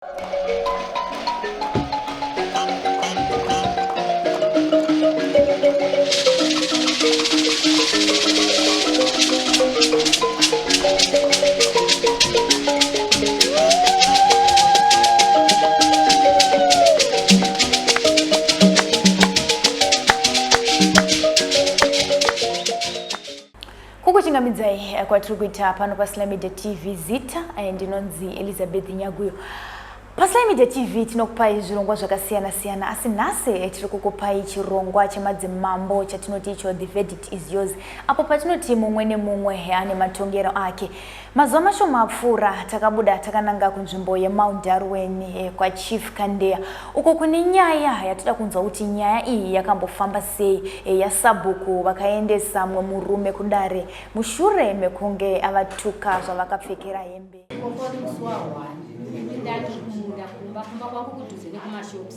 Kukuchingamidzai eh, kwatiri kuita pano paSly Media TV zita eh, ndinonzi Elizabeth Nyaguyo. PaSly Media TV tinokupai zvirongwa zvakasiyana siyana asi nhasi eh, tiri kukupai chirongwa chemadzimambo chatinoti icho The Verdict is Yours apo patinoti mumwe nemumwe ane matongero ake. Mazuva mashoma apfuura takabuda takananga kunzvimbo yeMount Darwin eh, kwaChief Kandeya uko kune nyaya yatoda kunzwa kuti nyaya iyi yakambofamba sei eh, yasabhuku vakaendesa mumwe murume kudare mushure mekunge avatuka zvavakapfekera hembe. Kokoni musi wa one ndandiri kumunda kumba kumba kwangu kudhuze nekumashops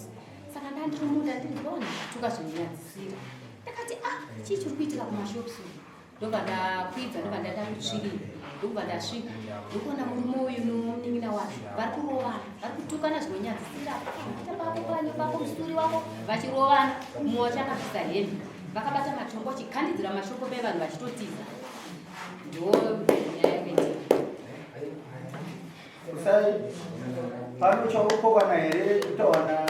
saka ndandiri munda ndiri ndona zvatuka zvinonyadzisira ndakati ah chii chiri kuitika kumashops uku ndobva ndakwidza ndobva ndaenda kutsvirira ndokubva ndasvika ndokuona murume uyu nomunin'ina wake vari kurovana vari kutukana zvinonyadzisira ita pako panyo pako musuri wako vachirovana mumwe wacho akabvisa hembe vakabata matombo achikandidzira mashoko pe vanhu vachitotiza ndo nyaya yakaitika. Usai pano chaurikokwana here kutaura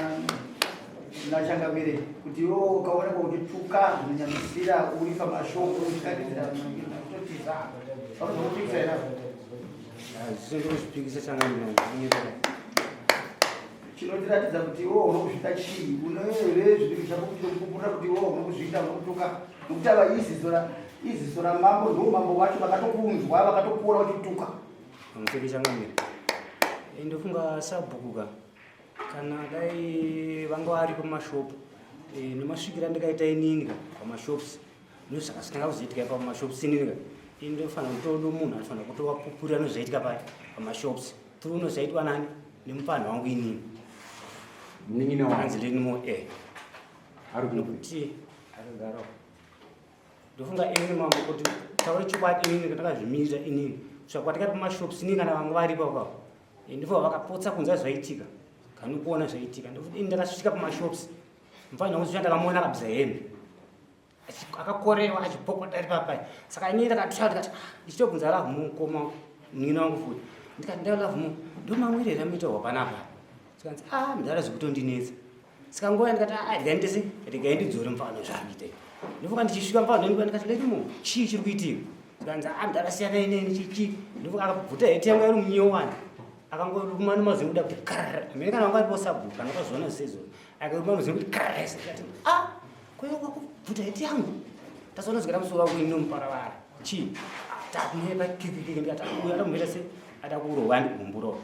nachangamire kuti iwe ukaonekwa uchituka zvinonyamisira uri pamashoko uchikandidza kutotiza vanozokupikisa here Hazvisiri kuzvipikisa changamire. Chinotiratidza kuti iwe unokuzviita chii une here zvinhu chako kuti kupupurira kuti iwe unokuzviita unokutuka nokuti ava iziso ramambo ndo mambo wacho vakatokunzwa vakatokuona uchituka. Pamusoro changamire. Eh, ndofunga sabhuku ka kana dai vanga vari pamashopu eh, nemasvikiro andikaita inini ka pamashops ndozvakazotanga kuzoitika pamashops inini ka ini ndofanira kutodo munhu anofanira kutovapupurira nezvaitika paya pamashops through unozvaitwa nani nemupanhu wangu inini munin'ina wangu anzi lenimo e ari kupi nokuti akagarawo Ndofunga inini mambo kuti taure chokwadi inini ndakazvimirira inini kusvika kwatikati pamashops inini kana vanga varipo apapo eh, ndipo vakapotsa kunza zvaitika kana kuona zvaitika ndofuti ini ndakasvika pamashops mfana wangu ndakamuona akabvisa hembe akakorewa achipopota ari papai saka inini ndakatya ndikati ah, ndichitobvunza love mukoma munin'ina wangu futi ndikati ndai love mu ndomamwire here amuitawa panapa tikanzi ah mdara zvikutondinetsa saka nguva ndikati ah regai ndise regai ndidzore mufana zvakuita ndofunga ndichisvika mufana ndikuva ndikati lady mo chii chiri kuitika tikanzi ah mdara siyana ineni chichi ndofunga akabvuta heti yangu iri munyowani akangoruma nemazivo kuda kuti karr amene kana wanga aripo sabhuku kana ukazoona zvisezvo akaruma mazivo kuti karr ndikati ah kwaiwa kwakubvuta heti yangu tazoona zvikada musoro wako ino muparavara chii takumhepa kikikiki ndikati uyu adakumheta se adakurohwa andigumburawo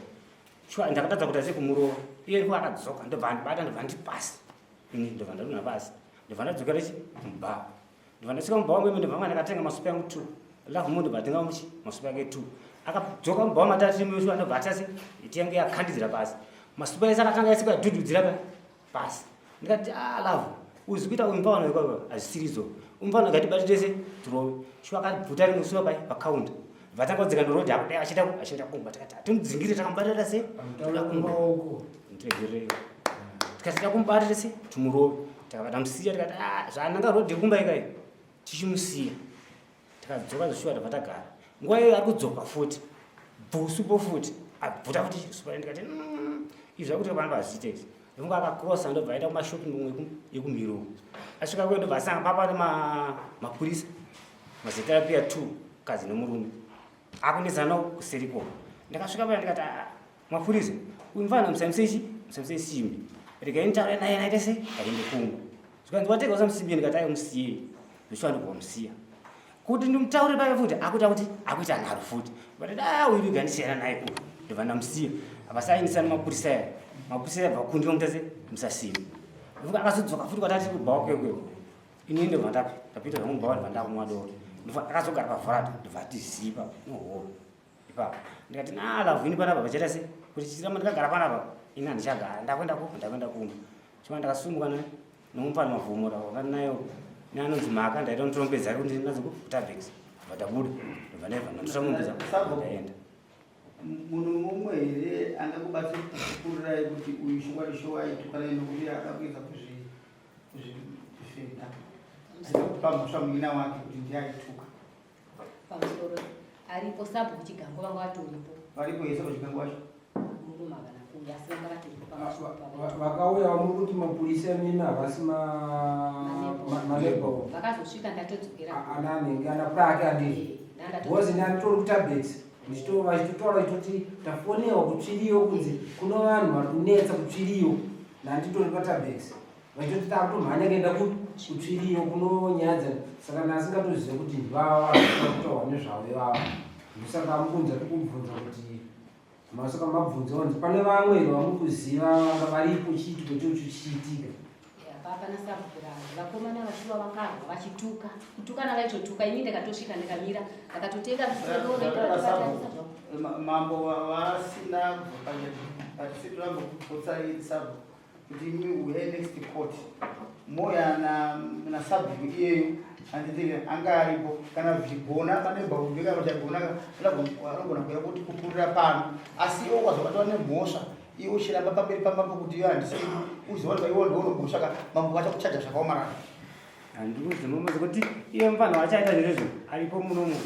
Shuwa ndakatadza kuita sei kumurova. Iye ndipo akadzoka ndobva andibata ndobva andipasi. Ini ndobva ndadonha pasi. Ndobva ndadzokera chi mubhawa. Ndobva ndasvika mubhawa meme ndobva ndakatenga masupa yangu two. Love mo ndobva atenga muchi masupa yake two. Akadzoka mubhawa matatu imi shuwa ndobva atase iti yangu yakandidzira pasi. Masupa ese akatanga ese kuyadhudhudzira pa pasi. Ndikati ah love uzi kuita uyu mufana wekwa hazvisirizo. Umufana ngatibate tese tirove. Shuwa akabvuta rimwe supa pai pa counter. Vatanga kudzika ndorodi hapo dai achienda achienda kumba tikati hatimudzingire takamubatira se toda kumba ndregerei tikati toda kumubatira se timurove takabva tamusiya tikati ah zvaananga rodi yekumba ikai tichimusiya tikadzoka zvishuwa tabva tagara nguva iyoyo ari kudzoka futi bvusupo futi abvuta futi supa ndikati mm, izvi zvakuti pano pazviite izvi Ndonga akakrosa ndobva aenda kumashopping mumwe yekumhiro uku. Asvika kuyo ndobva asanga papa pane mapurisa mazetherapia 2 mukadzi nemurume akunetsana kuseri ko. Ndakasvika paya ndikati ah, mapurisa uyu mfana musamusei chi musamusei simbi regai nditaure naye naite sei aende kumba. Zvikanzi watega usamusimbie ndikati ayo musiyei ndoshuwa ndobva wamusiya kuti ndimutaure paya futi akuita kuti akuita nharo futi but da uyu rega ndisiyana naye uyu ndobva ndamusiya avasaindisa nemapurisa aya mapurisa aya bva kundiwa mutase musasima ndofuka akazodzoka futi kwatati kubhawa kwekwe ini ndobva ndapi ndapita zvangu mubhawa ndobva ndakumwa doro ndofuka akazogara pavharata ndobva atizipa nohoro ipapo ndikati na love ini panapa pachaita se kuti chiramba ndakagara panapa ini handichagara ndakuenda ku ndakuenda kumba chima ndakasumuka naye nomupana mavhomora wakanayo neanonzi mhaka ndaita mutora dzake kuti ndinadzo kutabex bva tabuda ndobva ndaibva ndatora mombe dzangu ndaenda. Munhu mumwe here angakubatsira kukurirai kuti uyu chokwadi shuwa aitukana nokuti akakuedza kuzvidefenda kupa mhosva muina wake kuti ndiye aituka? Pamusoro, aripo sabhuku Chigango, vanga vatoripo. Varipo here sabhuku Chigango wacho? Murume havana kuuya, asi vanga vatoripo pamashopu. Vakauya vamuri kuti mapurisa emimi havasi malebo? Vakazosvika ndatodzokera. Ana anenge ana prake andizvo, because ini anditori kutabet vachitotaura vachitoti tafonewa kutsviriyo kunzi kuno vanhu vari kunetsa kutsviriyo, nanditori patabet vachitoti takutomhanya kuenda kutsviriyo kunonyadza. Saka ndasingatozive kuti ndivava vanhu kutaurwa nezvavo ivava. Ndosaka mukunza tikubvunza kuti masaka mabvunza kunzi pane vamwe here vamuri kuziva vanga varipo chiitiko ichocho chichiitika. Hapana sabhuku. Vakomana vashuwa vakarwa vachituka, kutukana vaitotuka. Ini ndakatosvika ndikamira, ndakatotenga. Mambo vasina kubva patisi toramba kupotsai sabhuku kuti imi uyai next court moya nasabhuku iyeyo, handiti anga aripo. Kana zvichigona pane bhaudhi, kana chagona anogona kuya kuti kupurira pano. Asi iwo ukazobatwa nemhosva, iwe uchiramba pamberi pamambo kuti iwe handisi, uziva iwo ndiwo ka, mambo vachakuchaja zvakaomarara. Handikuzi mama kuti iye mufana wachaita zvirezvo aripo munomu,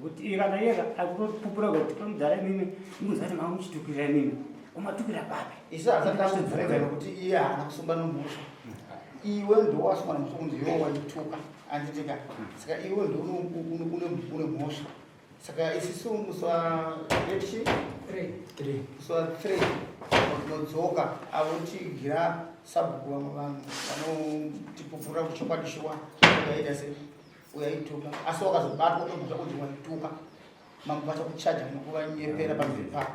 kuti iye kana iye akutopupura kuti pamudhara imimi ingunzi ati mava muchitukirira imimi, umatukira papi? Isu hatisati takubvunza nokuti iye haana kusungwa nomhosva. Iwe ndowasungwa nemhosva kunzi iwe waituka, handitika? Saka iwe ndo une mhosva. Saka isisu musi wa musi wa3 tinodzoka avotigira sabhuku, vamwe vanhu vanotipupurira kuti chokwadi shuwa uyaita sei, uyaituka. Asi wakazobatwa nemhosva kunzi waituka, mambo vachakuchaja nokuvanyepera pamberi pako.